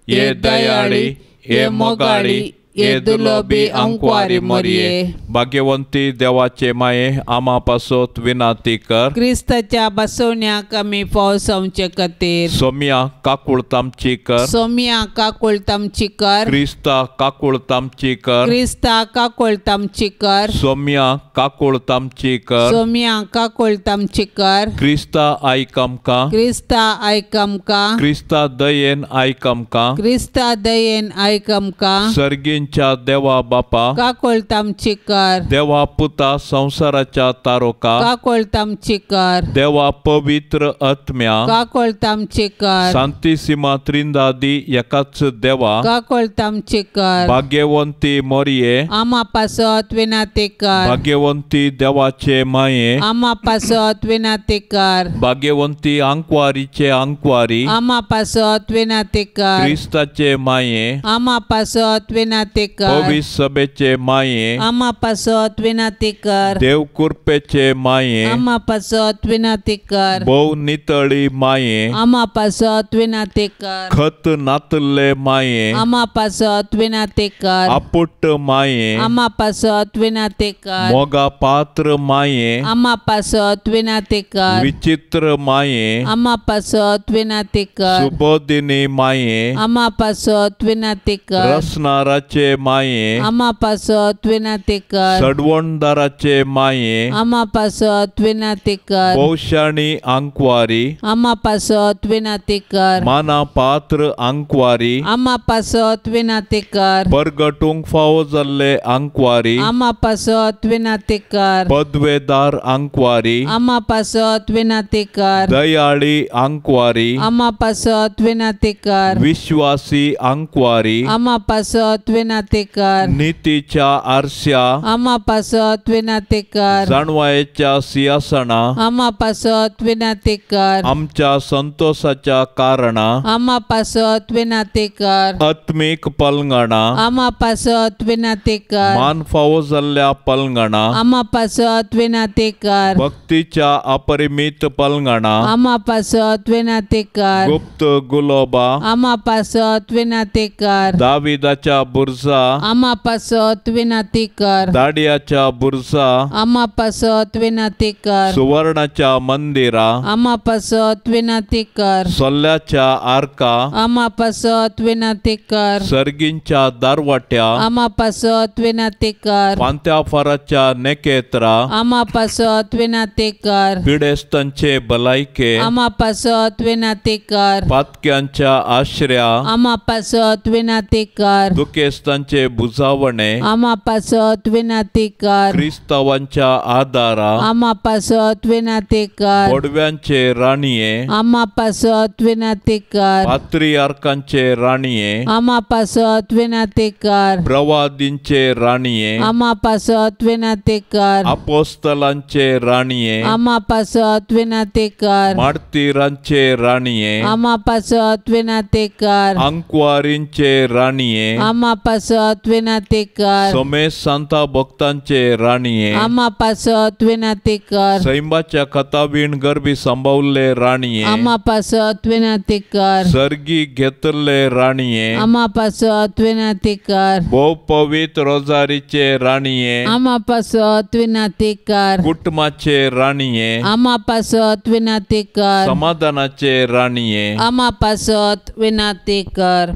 ये दयाळी ये मोगाळी ये दुलोबी अंकवारी मरिये भाग्यवंती देवाचे माये आमा पासत विनंती कर। क्रिस्ताच्या बसवण्याक आमी फावस जावचे खातीर सोम्या काकुळत आमची कर। सोम्या काकुळत आमची कर। क्रिस्ता काकुळत आमची कर। क्रिस्ता काकुळत आमची कर। सोम्या काकुळत आमची कर। सोम्या काकुळत आमची कर। क्रिस्ता आयक आमकां। क्रिस्ता आयक आमकां। क्रिस्ता दयेन आयक आमकां। क्रिस्ता दयेन आयक आमकां। सर्गींच्या देवा बापा काकुळत आमची कर। देवा पुता संवसाराच्या तारोका काकुळत आमची कर। देवा पवित्र आत्म्या काकुळत आमची कर। सांतिसिमा त्रिंदादी एकाच देवा काकुळत आमची कर। भाग्यवंती मोरये आमा पासत विनंती कर। भाग्यवंती देवाचे माये आमा पासत विनंती कर। भाग्यवंती आंकवारीचे आंकवारी आमा पासत विनंती कर। क्रिस्ताचे माये आमा पासत विनंती कर। पवित्र सभेचे माये आमा पासत विनंती कर। देव कृपेचे माये आमा पासत विनंती कर। भोव नितळी माये आमा पासत विनंती कर। खत नातल्ले माये आमा पासत विनंती कर। आपुट्ट माये आमा पासत विनंती कर। मोगा पात्र माये आमा पासत विनंती कर। विचित्र माये आमा पासत विनंती कर। सुबोधिनी माये आमा पासत विनंती कर। रसनाराचे माये आमा पासत विनंती कर। सडवणदाराचे माये आमा पासत विनंती कर। भोवशाणी आंकवारी आमा पासत विनंती कर। माना पात्र आंकवारी आमा पासत विनंती कर। परगटूंक फावो जाल्ले आंकवारी आमा पासत विनंती कर। पदवेदार आंकवारी आमा पासत विनंती कर। दयाळी आंकवारी आमा पासत विनंती कर। विश्वासी आंकवारी आमा पासत विनंती विनाती कर। नितीच्या आरस्या आमा पासत विनाती कर। जाणवायेच्या सिंहासना आमा पासत विनाती कर। आमच्या संतोषाच्या कारणा आमा पासत विनाती कर। आत्मीक पलंगणा आमा पासत विनाती कर। मान फावो जाल्ल्या पलंगणा आमा पासत विनाती कर। भक्तीच्या अपरिमित पलंगणा आमा पासत विनाती कर। गुप्त गुलोबा आमा पासत विनाती कर। दाविदाच्या बुरजा आमा पासत विनाती कर। दाडियाच्या बुरजा आमा पासत विनाती कर। सुवर्णाच्या मंदिरा आमा पासत विनाती कर। सोल्ल्याच्या आरका आमा पासत विनाती कर। सर्गींच्या दारवाट्या आमा पासत विनाती कर। पांत्याफाराच्या नेकेत्रा आमा पासत विनाती कर। पिडेस्तांचे भलायके आमा पासत विनाती कर। पातक्यांच्या आश्र्या आमा पासत विनाती कर। दुखेस्तांचे बुजावणे आमा पासत विनाती कर। क्रिस्तावांच्या आदारा आमा पासत विनाती कर। बोडव्यांचे राणये आमा पासत विनाती कर। पात्रियार्कांचे राणये आमा पासत विनाती कर। प्रवादींचे राणये आमा पासत विनाती कर। अपोस्तलांचे राणये आमा पासत विनाती कर। मार्तीरांचे राणये आमा पासत विनाती कर। अंकवारींचे राणये आमा पासत विनाती कर। सोमेश सांता भक्तांचे राणये आमा पासत विनाती कर। सैंबाच्या कथावीण गर्भी सांबावल्ले राणये आमा पासत विनाती कर। सर्गी घेतल्ले राणये आमा पासत विनाती कर। भोव पवित्र रोजारीचे राणये आमा पासत विनाती कर। कुटुंबाचे राणये आमा पासत विनाती कर। समाधानाचे राणये आमा पासत विनाती कर।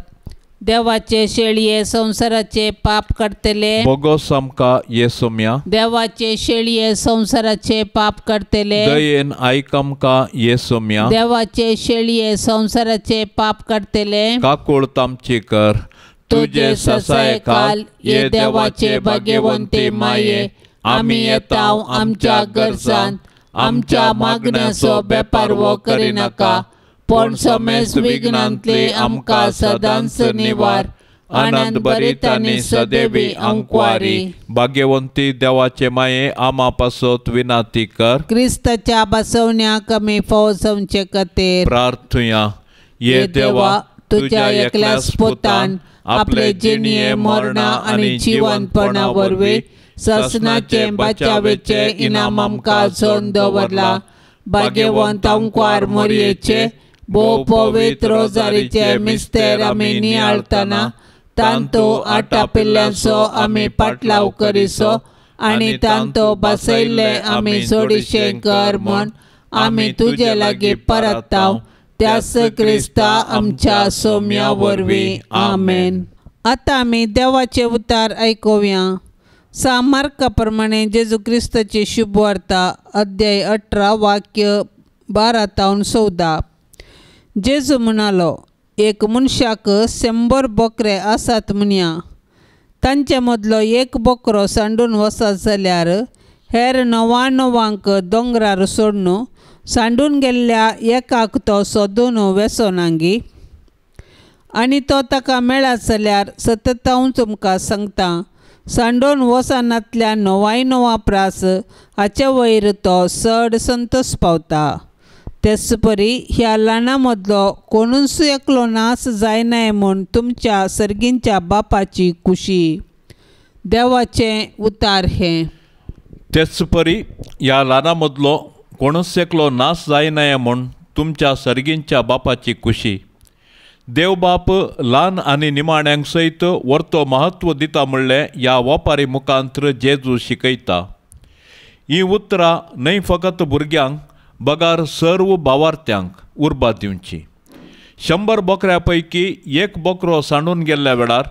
देवाचे शेळये संसाराचे पाप काडटले बोगोस आमकां येसोम्या। देवाचे शेळये संसाराचे पाप काडटले दयेन आयक आमकां येसोम्या। देवाचे शेळये संसाराचे पाप काडटले काकूळत आमची कर। तुझे ससायकाल ये देवाचे भाग्यवंती माये आमी येता आमच्या गरजान आमच्या मागण्याचो बेपारवो करिनाका पण समेस विघ्नांतले आमकां सदांच निवार। आनंद भरीत आनी सदैवी अंकवारी। भाग्यवंती देवाचे माये आमा पासत विनाती कर। क्रिस्ताच्या बसवण्याक आमी फावो जावचे खातीर प्रार्थुया। ये देवा तुज्या एकल्याच पुतान आपले जिणये मरणा आनी जिवंतपणा वरवीं ससनाचे बचावेचे इनाम आमकां जोडून दवरला। भाग्यवंत अंकवार मोरयेचे भोव पवित्र रोजारीचे मिस्तेर आमी नियाळतना तांतो आटापिल्ल्यांचो आमी पाटलाव करिसो आनी तांतो बसयल्ले आमी जोडीशें कर म्हूण आमी तुजे लागीं परताव त्यास क्रिस्ता आमच्या सोम्या वरवीं आमेन। आतां आमी देवाचे उतार आयकुया। सा मार्का प्रमाणे जेजू क्रिस्ताची शुभवार्ता अध्याय 18 वाक्य 12 तावन 14। जेजू म्हणालो, एक मनशाक 100 बोकरे आसात म्हणया, तांचे मदलो एक बोकरो सांडून वचत जाल्यार हेर 99 दोंगरार सोडून सांडून गेल्ल्या एकाक तो सोदून वेसोनांगी आनी तो ताका मेळत जाल्यार सतत हांव तुमकां सांगता सांडून वचनांतल्या 99 प्रास हाचे वयर तो चड संतोष पावता। तेच परी ह्या ल्हाना मदलो कोणूच एकलो नाश जायनाय म्हूण तुमच्या सर्गींच्या बापाची खुशी। देवाचें उतार हें। तेच परी ह्या ल्हाना मदलो कोणूच एकलो नाश जायनाय म्हूण तुमच्या सर्गींच्या बापाची खुशी। देव बाप ल्हान आनी निमाण्यांक सयत वर्तो महत्व दिता म्हणलें ह्या वपारी मुखांत्र जेजू शिकयता। हीं उतरां न्हय फकत भुरग्यांक बगार सर्व भावार्थ्यांक उर्बा दिवची। 100 बोकऱ्या पैकी एक बोकरो सांडून गेल्ल्या वेळार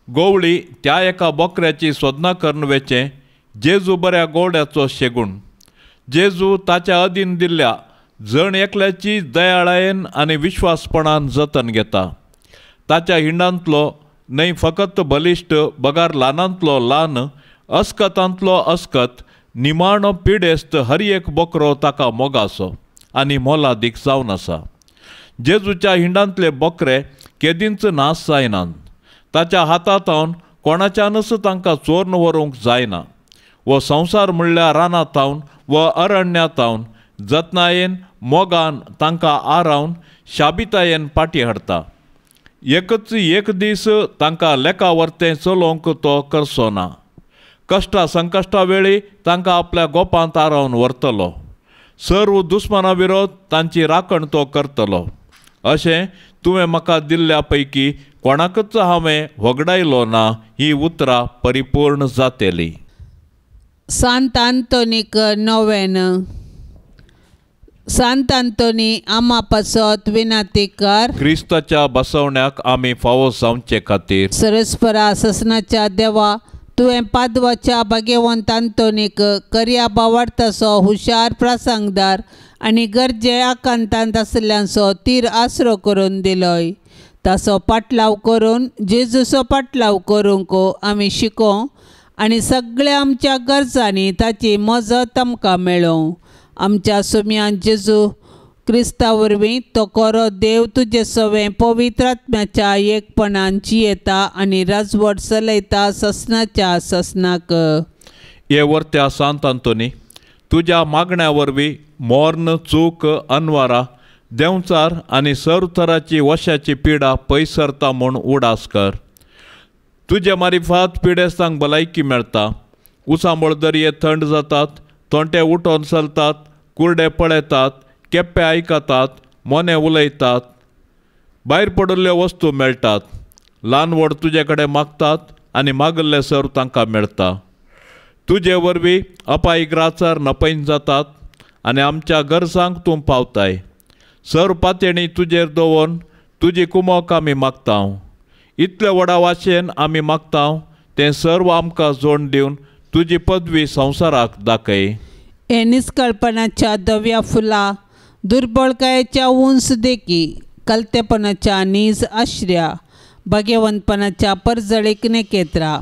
गोवळी त्या एका बोकऱ्याची सोदना करून वेचें जेजू बऱ्या गोवड्याचो शेगूण। जेजू ताच्या अधीन दिल्ल्या जण एकल्याची दयाळायेन आनी विश्वासपणान जतन घेता। ताच्या हिंडांतलो न्हय फकत बलिश्ट बगार ल्हानांतलो ल्हान अस्कतांतलो अस्कत निमाणो पिडेस्त हर एक बोकरो ताका मोगासो आनी मोलादीक जावन आसा। जेजूच्या हिंडांतले बोकरे केदींच नाश जायनात। ताच्या हातांत कोणाच्यानूच तांकां चोरून व्हरूंक जायना. हो संवसार म्हणल्यार रानां थावन वा अरण्या थावन जतनायेन मोगान तांकां आरावन शाबितायेन पाटी हाडटा. एकच एक दीस तांकां लेखा वर्तें चलोवंक तो करचो ना. कश्टा संकश्टा वेळी तांकां आपल्या गोपांत आरावन व्हरतलो. सर्व दुस्माना विरोध तांची राखण तो करतलो. अशें तुवें म्हाका दिल्ल्या पैकी कोणाकच हांवें होगडायलो ना ही उतरां परिपूर्ण जातली. सांत आंतोनीक नोवेन. सांत आंतोनी आमा पासत विनाती कर. क्रिस्ताच्या बसवण्याक आमी फावो जावचे खातीर. सरस्परा ससनाच्या देवा, तुवें पादवाच्या भाग्यवंत आंतोनीक करया बावार्थाचो हुशार प्रासंगदार आनी गरजे आकांतांत आशिल्ल्यांचो तीर आसरो करून दिलोय. ताचो पाटलाव करून जेजूचो पाटलाव करूंक आमी शिकों आनी सगळ्या आमच्या गरजांनी ताची मजत आमकां मेळों. आमच्या सुम्यान जेजू क्रिस्ता वरवीं तो खरो देव तुजे सवें पवित्र आत्म्याच्या एकपणान जियेता आनी राजवट चलयता ससनाच्या ससनाक. हे वर्त्या सांत आंतोनी, तुज्या मागण्या वरवीं मोर्न चूक अनवारा देंवचार आनी सर्व तराची वशाची पिडा पयस सरता म्हूण उडास कर. तुजे मारिफात पिडेस्तांक भलायकी मेळटा. उसांबळ दर्ये थंड जातात, तोंटे उठोन चलतात, कुर्डे पळयतात, केप्पे आयकतात, मोने उलयतात, भायर पडिल्ल्यो वस्तू मेळटात. ल्हान व्हड तुजे कडेन मागतात आनी मागिल्लें सर्व तांकां मेळटा. तुजे वरवीं अपाय ग्राचार नपयन जातात आनी आमच्या गरजांक तूं पावताय. सर्व पातेणी तुजेर दवरून तुजी कुमोक आमी मागता. इतले व्हडा वाशेन आमी मागता तें सर्व आमकां जोड दिवन तुजी पदवी संवसाराक दाखय. हे निस्कळपणाच्या धव्या फुलां, दुर्बळकायेच्या उंच देखी, कलतेपणाच्या नीज आश्र्या, भाग्यवंतपणाच्या परजळीक नेकेत्रा,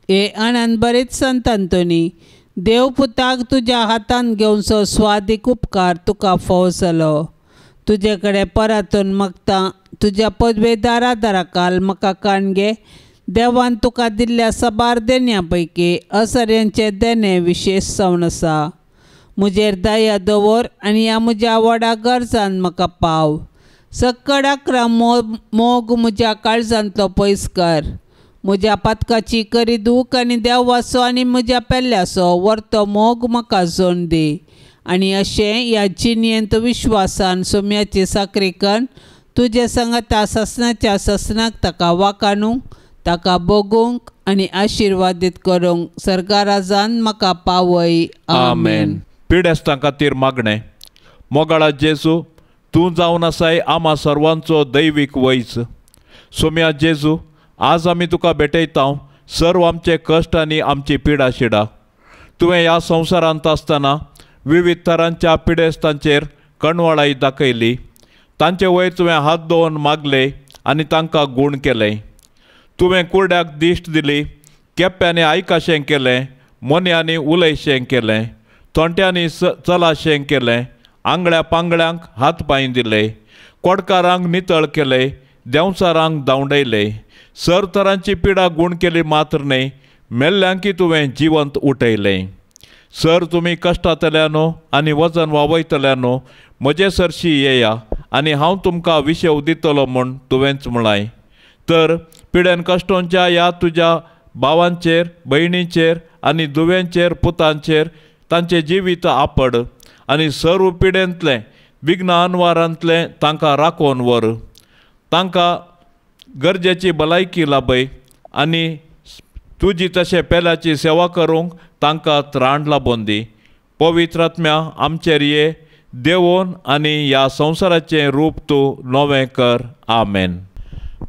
हे आनंद बरेच संत आंतोनी, देव पुताक तुज्या हातान घेवचो स्वादीक उपकार तुका फावो जालो. तुजे कडेन परातून मागता तुज्या पदवेदारा दाराकाल म्हाका काण घे. देवान तुका दिल्ल्या साबार देण्या पैकी असऱ्यांचें देणें विशेश जावन आसा. म्हजेर दया दवर आनी ह्या म्हज्या व्हडा गरजान म्हाका पाव. सक्कड आकरा मोग म्हज्या काळजांतलो पयस कर. म्हज्या पातकाची करी दूख आनी देवाचो आनी म्हज्या पेल्ल्याचो वर्तो मोग म्हाका जोड दी. आनी अशें ह्या जिणेंत विश्वासान सोम्याची साकरी करून तुजे सांगाता ससनाच्या ससनाक ताका वाकाणूंक, ताका भोगूंक आनी आशिर्वादीत करूंक सरकाराजान म्हाका पावय. आमेन. पिडेस्तां खातीर मागणें. मोगाळा जेजू, तूं जावन आसाय आमा सर्वांचो दैवीक वैज. सोम्या जेजू, आज आमी तुका भेटयता सर्व आमचे कश्ट आनी आमची पिडा शिडा. तुवें ह्या संवसारांत आसतना विविध तरांच्या पिडेस्तांचेर कणवळाई दाखयली. तांचे वयर तुवें हात दवरून मागले आनी तांकां गूण केलें. तुवें कुर्ड्याक दिश्ट दिली, केप्प्यांनी आयकाशें केलें, मोन्यांनी उलयशें केलें, तोंट्यांनी चलाशें केलें, आंगळ्या पांगळ्यांक हात पांय दिले, कोडकारांक नितळ केले, देंवचारांक धांवडयले. सर तरांची पिडा गूण केली मात्र न्हय, मेल्ल्यांकी तुवें जिवंत उठयलें. सर तुमी कश्टांतल्यानो आनी वजन वावयतल्यानो म्हजे सरशी येया आनी हांव तुमकां विशेव दितलो म्हूण तुवेंच म्हळाय. तर पिडेन कश्टोंच्या ह्या तुज्या भावांचेर, भयणींचेर आनी दुव्यांचेर, पुतांचेर तांचें जिवीत आपड आनी सर्व पिडेंतलें विघ्न अनवारांतलें तांकां राखोवन व्हर. तांकां गरजेची भलायकी लाभय आनी तुजी तशें पेल्याची सेवा करूंक तांकां त्राण लाबोवन दी. पवित्र आत्म्या आमचेर ये देवोन आनी ह्या संवसाराचें रूप तूं नवें कर. आमेन.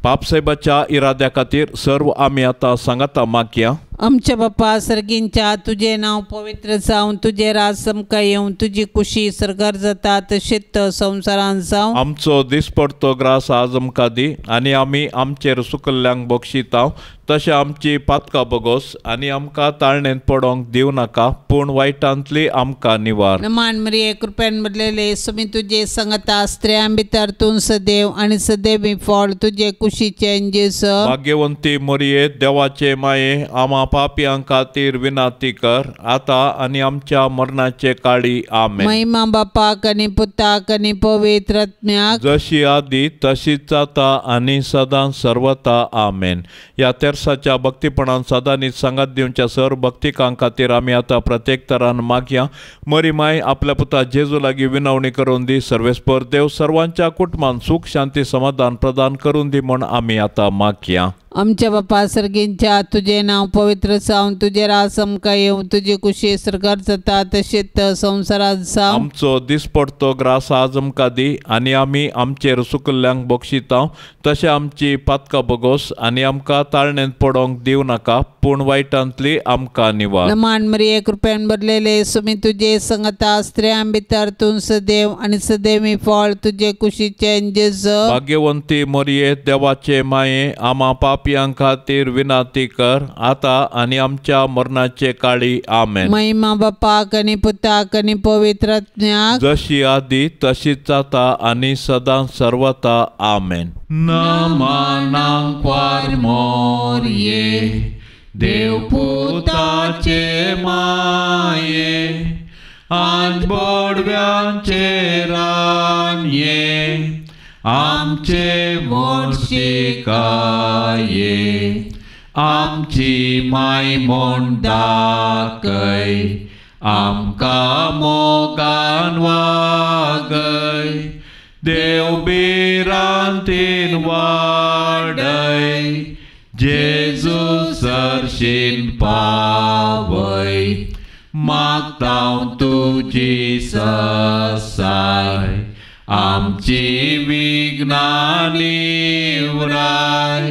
पापसाहेबाच्या इराद्या खातीर सर्व आमी आतां सांगाता मागया. आमच्या बापा सर्गींच्या तुझे नाव पवित्र जावं, तुझे राज आमकां येवं, तुजी कुशी सरकार जाता तशेंच संवसारांत जावं। आमचो दिसपडतो ग्रास आज आमकां दी आनी आमी आमचेर सुकल्ल्यांक बक्षितांव तशें आमची पातकां बगोस आनी आमकां ताळणेंत पडोंक दिवं नाका पूण वायटांतली आमकां निवार। नमान मरिये कृपेन भरलेले सुमी तुजे संगता, स्त्रियां भितर तूं सदैव आनी सदैवी फळ तुजे कुशीचें जेजू। भाग्यवंती मरिये देवाचे माये आमा पापयां खातीर विनंती कर आतां आनी आमच्या मरणाचे काळी। आमेन। महिमा बापाक आनी पुताक आनी पवित्र आत्म्याक, जशी आदी तशीच आतां आनी सदां सर्वता। आमेन। ह्या तेरसाच्या भक्तीपणान सदांनी सांगात दिवच्या सर्व भक्तिकां खातीर आमी आतां प्रत्येक तरान मागया। मरी माय आपल्या पुता जेजू लागीं विनवणी करून दी। सर्वेस्पर देव सर्वांच्या कुटुंबान सुख शांती समाधान प्रदान करून दी म्हूण आमी आतां मागया। आमच्या बापा सर्गींच्या तुझे नाव पवित्र जावं, तुझे राज आमकां येवं, तुजी कुशी सरकार जाता तशेंच संवसारांत जावं। आमचो दिसपडतो ग्रास आज आमकां दी आनी आमी आमचेर सुकल्ल्यांक बक्षितांव तशें आमची पातकां बगोस आनी आमकां ताळणेंत पडोंक दिवं नाका पूण वायटांतली आमकां निवार। नमान मरिये कृपेन भरलेले सुमी तुजे संगता, स्त्रियां भितर तूं सदैव आनी सदैवी फळ तुजे कुशीचें जेजू। भाग्यवंती मरिये देवाचे माये आमा पापयां खातीर विनंती कर आतां आनी आमच्या मरणाचे काळी। आमेन। महिमा बापाक आनी पुताक आनी पवित्र आत्म्याक, जशी आदी तशीच आतां आनी सदां सर्वता। आमेन। नमनांक मोरये देवपुताचे माये आज बोडव्यांचे रानये आमचे मोडशिकाये आमची माय म्हूण दाखय आमकां मोगान वागय देव भिरांतीन वाडय जेजू सरशीन पावय मागता तुजी ससाय आमची विघ्नां निवराय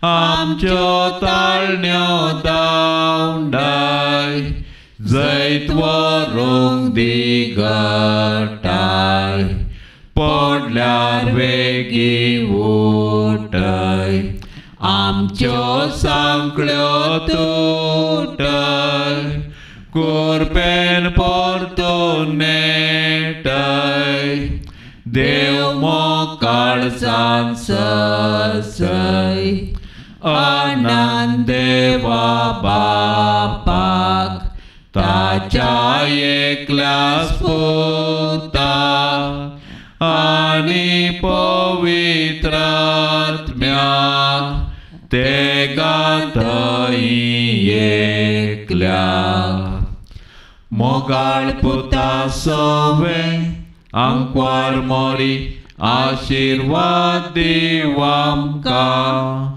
आमच्यो ताळण्यो दावंडाय जैत व्हरूंक दी घटाय पडल्यार वेगीं उठय आमच्यो सांकळ्यो तुटय कुरपेन परतून नेटय देव मोकाळसान ससय अनंत देवा बापाक ताच्या एकल्याच पुता आनी पवित्र आत्म्याक तेगांतय एकल्या मोगाळ पुता सवे आंकवार मोरी आशिर्वाद दीव आमकां।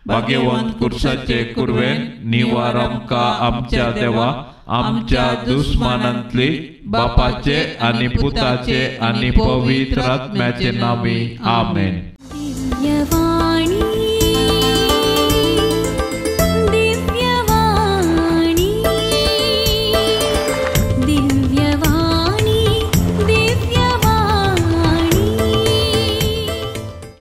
भाग्यवंत कुर्साचे कुरवेन निवार आमकां आमच्या देवा आमच्या दुस्मानांतली बापाचे आनी पुताचे आनी पवित्र आत्म्याचे नांवी। आमेन।